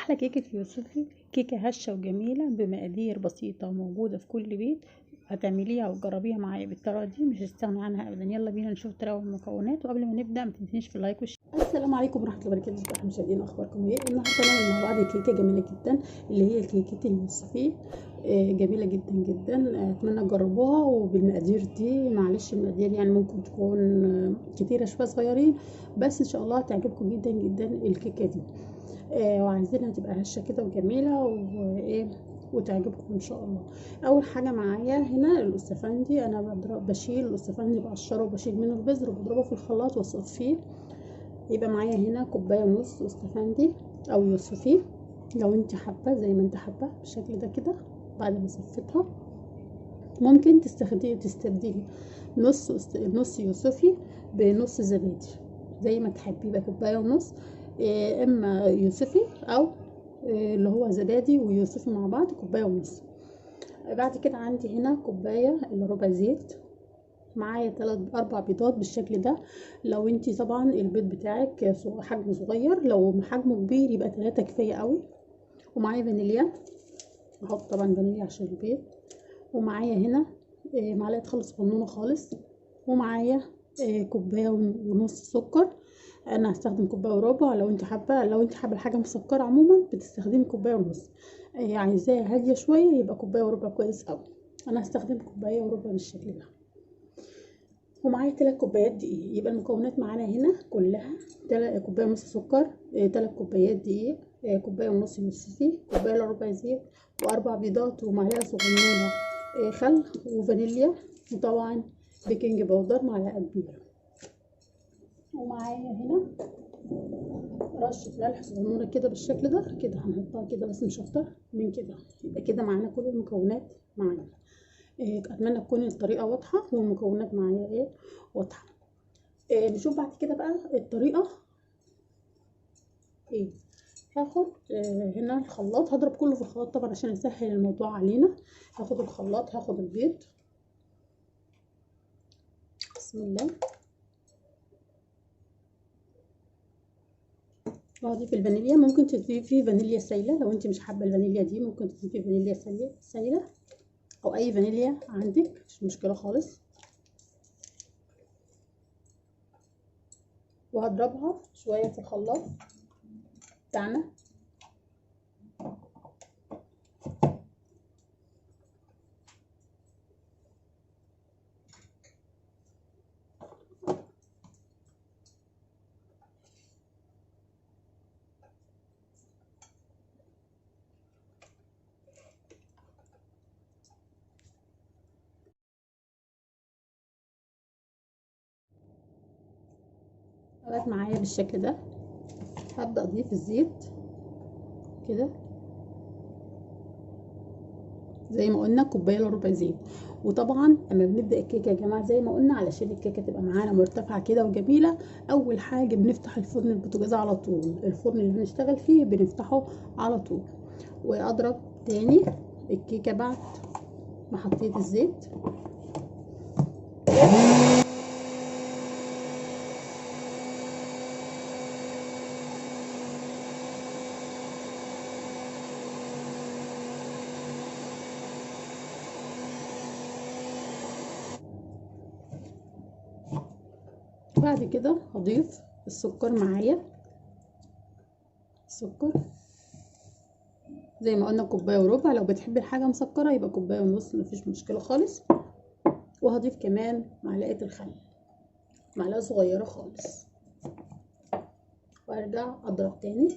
احلى كيكة يوسفي، كيكة هشه وجميلة بمقادير بسيطة وموجودة في كل بيت. هتعمليها وتجربيها معايا بالطريقة دي مش هتستغني عنها ابدا. يلا بينا نشوف الطريقة والمكونات، وقبل ما نبدا ما تنسيش في ال like وال share. السلام عليكم ورحمة الله وبركاته، ازيكم يا مشاهدين، اخباركم ايه؟ النهارده هنعمل مع بعض كيكة جميلة جدا اللي هي كيكة اليوسفي، جميلة جدا جدا، اتمنى تجربوها. وبالمقادير دي معلش المقادير يعني ممكن تكون كتيرة شوية صغيرين، بس ان شاء الله هتعجبكم جدا جدا الكيكه دي. وعايزينها تبقى هشه كده وجميلة وايه وتعجبكم ان شاء الله. اول حاجة معايا هنا الاستفندي، انا بضرب بشيل الاستفندي بقشره وبشيل منه البذر وبضربه في الخلاط واصفيه. يبقى معايا هنا كوباية ونص استفندي او يوسفي لو انت حابة، زي ما انت حابة بالشكل ده كده. بعد ما صفيتها ممكن تستبدلي نص يوسفي بنص زبادي زي ما تحبي. يبقى كوباية ونص اما يوسفي او اللي هو زبادي ويوسفي مع بعض، كوباية ونص. بعد كده عندي هنا كوباية الا ربع زيت، معايا 3 4 بيضات بالشكل ده. لو انتي طبعا البيض بتاعك حجمه صغير، لو حجمه كبير يبقى 3 كفاية قوي. ومعايا فانيليا، هحط طبعا فانيليا عشان البيض. ومعايا هنا معلقه خل صغنونه خالص، ومعايا كوباية ونص سكر. انا هستخدم كوباية وربع، لو انت حابة، لو انت حابة الحاجة مسكره عموما بتستخدمي كوباية ونص، عايزاها هادية شوية يبقى كوباية وربع كويس قوي. انا هستخدم كوباية وربع بالشكل ده. ومعايا 3 كوبايات دقيق. يبقى المكونات معانا هنا كلها كوباية ونص سكر، 3 كوبايات دقيق، كوباية ونص يوسفي، كوباية الا ربع زيت، و4 بيضات، ومعلقة صغنونه خل، وفانيليا، وطبعا baking powder معلقه كبيرة. ومعايا هنا رشه ملح صغنونه كده بالشكل ده كده، هنحطها كده بس مش اكتر من كده. يبقى كده معانا كل المكونات معانا. اتمنى تكون الطريقة واضحة والمكونات معايا ايه واضحة. نشوف بعد كده بقى الطريقة ايه. هاخد هنا الخلاط، هضرب كله في الخلاط طبعا عشان اسهل الموضوع علينا. هاخد الخلاط، هاخد البيض، بسم الله، وهضيف الفانيليا. ممكن تضيفي فانيليا سايله لو انت مش حابة الفانيليا دي، ممكن تضيفي فانيليا سايله او اي فانيليا عندك، مش مشكلة خالص. وهضربها شوية في الخلاط بتاعنا. بقت معايا بالشكل ده. هبدأ اضيف الزيت كده زي ما قلنا كوباية الا ربع زيت. وطبعا اما بنبدا الكيكه يا جماعة زي ما قلنا علشان الكيكه تبقى معانا مرتفعة كده وجميلة، اول حاجة بنفتح الفرن البوتاجاز على طول، الفرن اللي هنشتغل فيه بنفتحه على طول. واضرب تاني الكيكه بعد ما حطيت الزيت. بعد كده هضيف السكر معايا، السكر زي ما قلنا كوباية وربع، لو بتحبي الحاجة مسكره يبقى كوباية ونص مفيش مشكلة خالص. وهضيف كمان معلقه الخل، معلقه صغيرة خالص، وارجع اضرب تاني.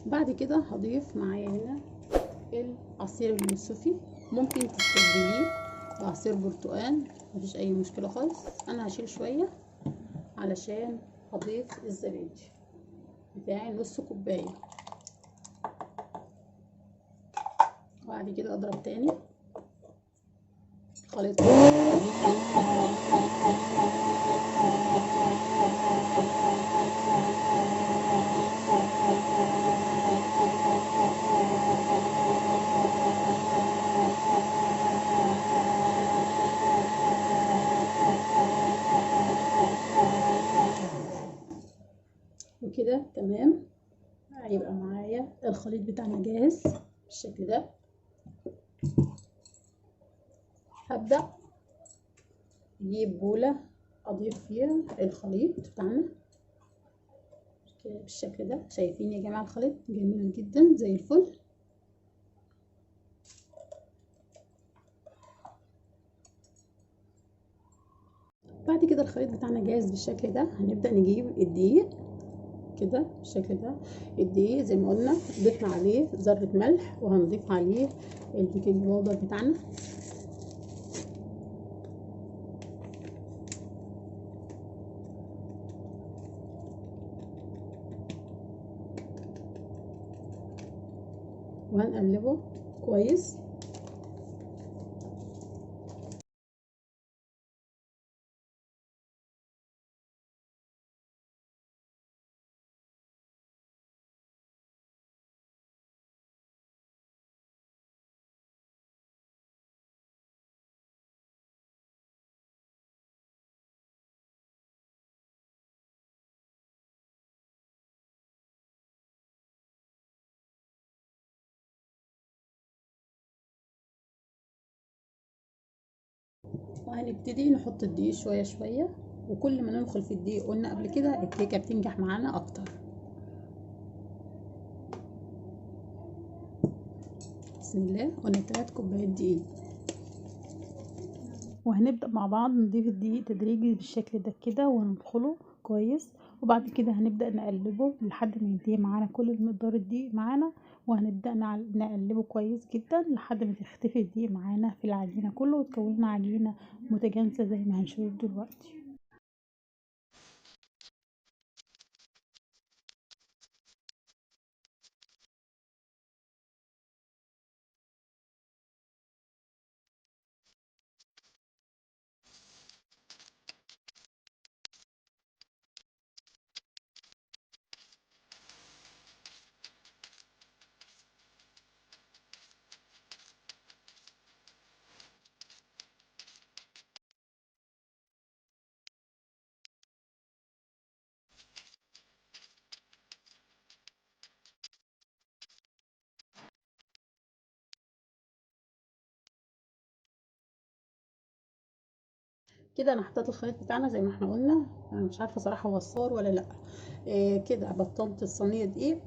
بعد كده هضيف معايا هنا العصير اليوسفي، ممكن تستبدليه بعصير برتقال مفيش اي مشكلة خالص. انا هشيل شوية علشان هضيف الزبادي بتاعي نص كوباية، وبعد كده اضرب تاني الخليط. وكده تمام، هيبقى معايا الخليط بتاعنا جاهز بالشكل ده. هبدأ اجيب بولة اضيف فيها الخليط بتاعنا بالشكل ده. شايفين يا جماعة الخليط جميل جدا زي الفل. بعد كده الخليط بتاعنا جاهز بالشكل ده. هنبدأ نجيب الدقيق كده بالشكل ده. الدقيق زي ما قلنا ضفنا عليه ذرة ملح، وهنضيف عليه ال baking powder بتاعنا. وهنقلبه كويس. وهنبتدي نحط الدقيق شوية شوية، وكل ما ندخل في الدقيق قلنا قبل كده الكيكة بتنجح معانا اكتر. بسم الله. قلنا 3 كوبايات دقيق، وهنبدأ مع بعض نضيف الدقيق تدريجي بالشكل ده كده، وندخله كويس. وبعد كده هنبدأ نقلبه لحد ما ينتهي معانا كل المقدار الدقيق معانا، وهنبدأ نقلبه كويس جدا لحد ما تختفي الدقيق معانا في العجينة كله، وتكون لنا عجينة متجانسة زي ما هنشوف دلوقتي. كده انا حطيت الخليط بتاعنا زي ما احنا قلنا، انا مش عارفه صراحة هو الصور ولا لا. كده بطنت الصينية دقيق،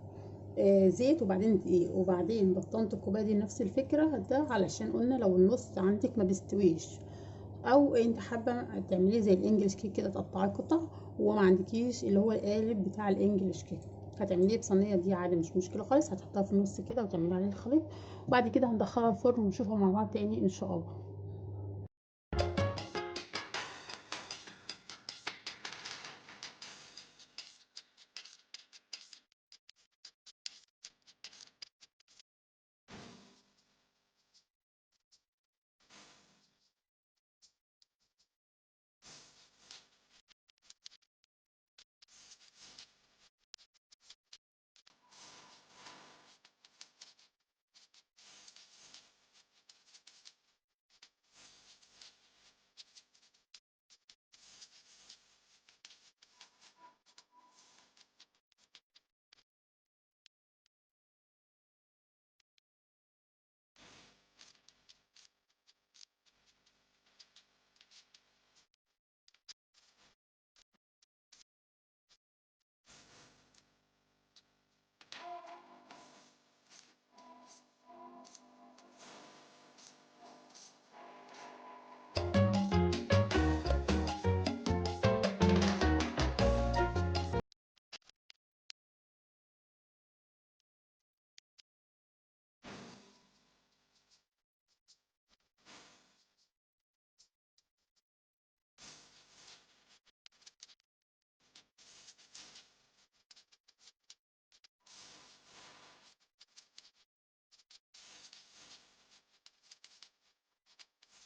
زيت وبعدين دقيق، وبعدين بطنت الكوباية دي نفس الفكرة ده، علشان قلنا لو النص عندك ما بيستويش، او انت حابة تعمليه زي ال English cake كده تقطعيه قطع، وما عندكيش اللي هو القالب بتاع ال English cake، هتعمليه بصينيه دي عادي مش مشكلة خالص. هتحطها في النص كده وتعملي عليه الخليط، وبعد كده هندخلها الفرن ونشوفها مع بعض تاني ان شاء الله.